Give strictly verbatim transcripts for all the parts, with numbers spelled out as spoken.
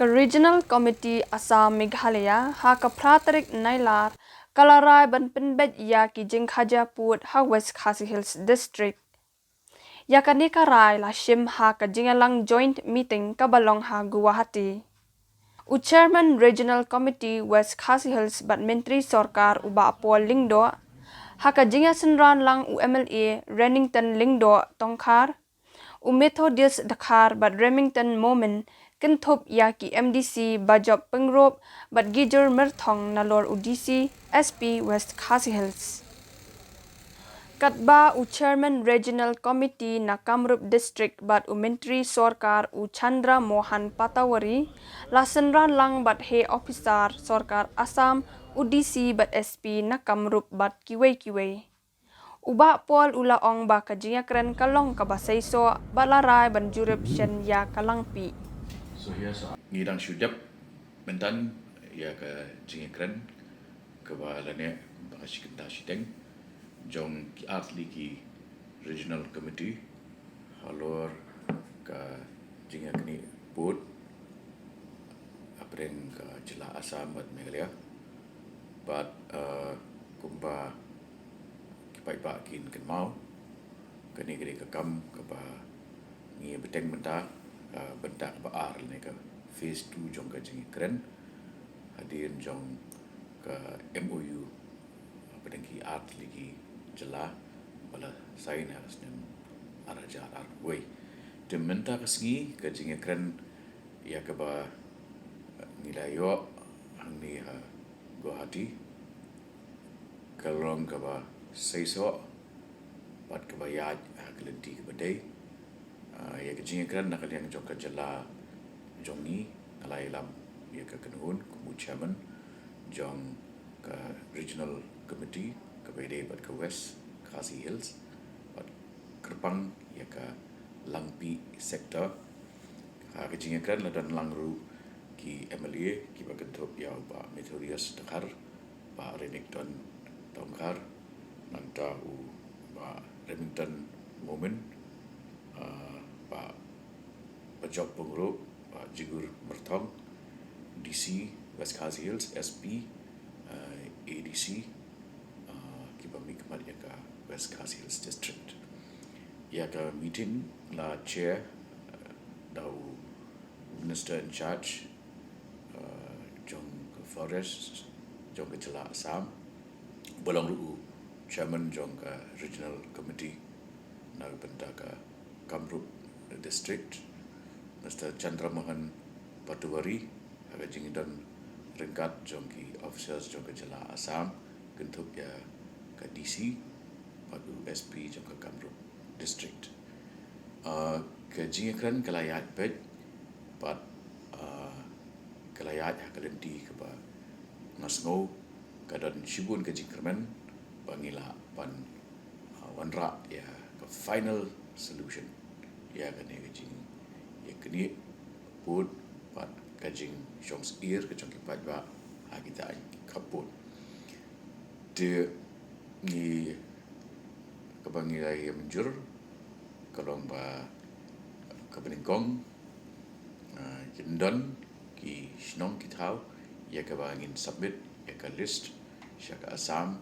Regional Committee Assam Meghalaya ha ka phra tarik Nailar ka la rai ban pynbeit ïa ki jingkhaja pud ha West Khasi Hills District. Ïa kane ka rai la shim ha ka jingïalang joint meeting kaba long ha Guwahati. U Chairman Regional Committee West Khasi Hills bad Myntri Sorkar u Bah Paul Lyngdoh, ha ka jingïasynran lang u M L A Reddington Lyngdoh Tongkhar, u Methodius Dkhar bad Remington Momin, kynthup ïa ki M D C Bajop Pyngrope bad Gijur Myrthong nalor u D C S P West Khasi Hills. Katba u Chairman Regional Committee na Kamrup District bad u Myntri Sorkar u Chandra Mohan Patowary la synran lang bad heh ophisar sorkar Assam, u D C bad S P na Kamrup bad kiwei kiwei. U Bah Paul u la ong ba ka jingïakren ka long kaba seisoh bad la rai ban jurip shen ïa ka langpih. Ngi dang shu dep mynta ïa ka jingïakren kaba la neh ba ka shi kynta shiteng jong ki artylli ki Regional Committee halor ka jingïaknieh pud hapdeng ka jylla Assam bad Meghalaya. Bad kumba ki paidbah kin kynmaw, kane ka dei ka kam kaba ngi bteng mynta, bynta kaba ar lane ka phase two jong ka jingïakren hadien jong ka M O U hapdeng ki artylli ki jylla ba la sign ha ka snem ar hajar arphew wei. Te mynta ka sngi ka jingïakren ïa kaba ngi la ïoh hangne ha Guwahati ka long kaba seisoh bad kaba ïaid ha ka lynti kaba dei. Ïa ka jingïakren na ka liang jong ka jylla jong ngi, nga la ïalam ïa ka kynhun kum u chairman jong ka Regional Committee kaba ïadei bad ka West Khasi Hills bad kyrpang ïa ka Langpih sector. Ha ka jingïakren la don lang ruh ki M L A kiba kynthup ïa u Bah Methodius Dkhar, Bah Reddington Tongkhar, nangta u Bah Remington Momin, Bah Bajop Pyngrope, Bah Jigur Myrthong, D C West Khasi Hills, S P, A D C, kiba mihkhmat ïa ka West Khasi Hills District. Ïa ka meeting la chair da u Minister in charge jong ka Forest jong ka jylla Assam, ba long ruh u chairman jong ka Regional Committee na ka bynta ka Kamrup District, Mister Chandra Mohan Patowary, ha ka jingdon ryngkat jong ki officers jong ka jylla Assam kynthup ïa ka D C bad u S P jong ka Kamrup District. Ka jingïakren ka la ïaid beit bad ka la ïaid ha ka lynti kaba nga sngew ka don shibun ka jingkyrmen ba ngi lah ban wanrah ïa ka final solution ïa kane ka jingïaknieh pud bad ka jingshong syier ka jong ki paidbah ha kita ki khappud. Te ngi kaba ngi la ïa mynjur ka long ba kaba nyngkong kin don ki shnong ki thaw ïa kaba ngin submit ïa ka list sha ka Assam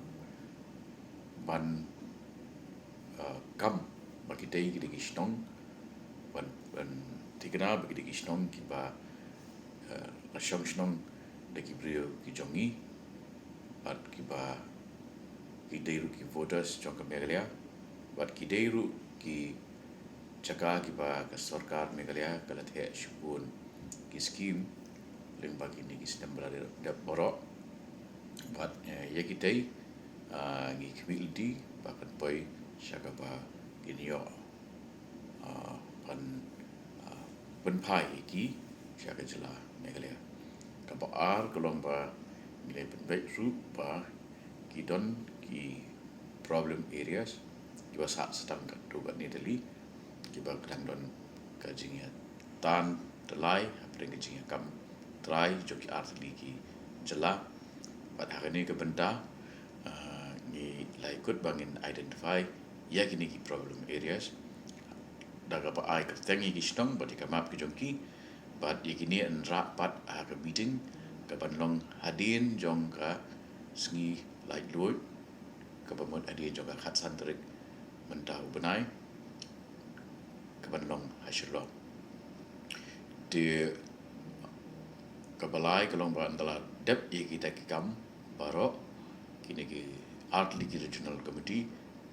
ban kam ba ki dei ki dei ki shnong ban ban thikna ba ki dei ki shnong kiba la shong shnong da ki briew ki jong ngi bad kiba ki dei ruh ki voters jong ka Meghalaya bad ki dei ruh ki jaka kiba ka sorkar Meghalaya ka la theh shibun ki skim lyngba kine ki snem ba la dep baroh. Bad ïa kitei ngi khmih lynti ba kan poi sha kaba kin ïoh ban pynphai ïa ki sha ka jylla Meghalaya. Kaba ar ka long ba ngi la pynbeit ruh ba ki don ki problem areas kiba sah sdang katto katne tylli kiba ka dang don ka jingïatan tyllai hapdeng ka jingïakam trai jong ki artylli ki jylla. Bad ha kane ka bynta ngi la ïakut ba ngin identify ïa kine ki problem areas da kaba ai kyrteng ïa ki shnong bad ïa ka map ki jong ki Bad ïa kine yn rah pat ha ka meeting kaban long hadien jong ka sngi laitluid, kaba mut hadien jong ka khatsan tarik mynta u bnai, kaban long ha Shillong. Te kaba lai ka long ba ynda la dep ïa kita ki kam baroh, kine ki artylli ki regional committee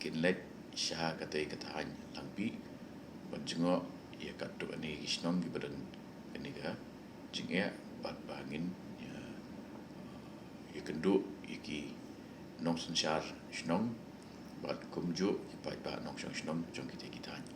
kin leit sha katei ka thaiñ Langpih ban jngoh ïa katto katne ki shnong kiba don kane ka jingeh, bad ba ngin ïa, ïa kynduh ïa ki nongsynshar shnong bad kumjuh ki paidbah nongshong shnong jong kitei ki thaiñ.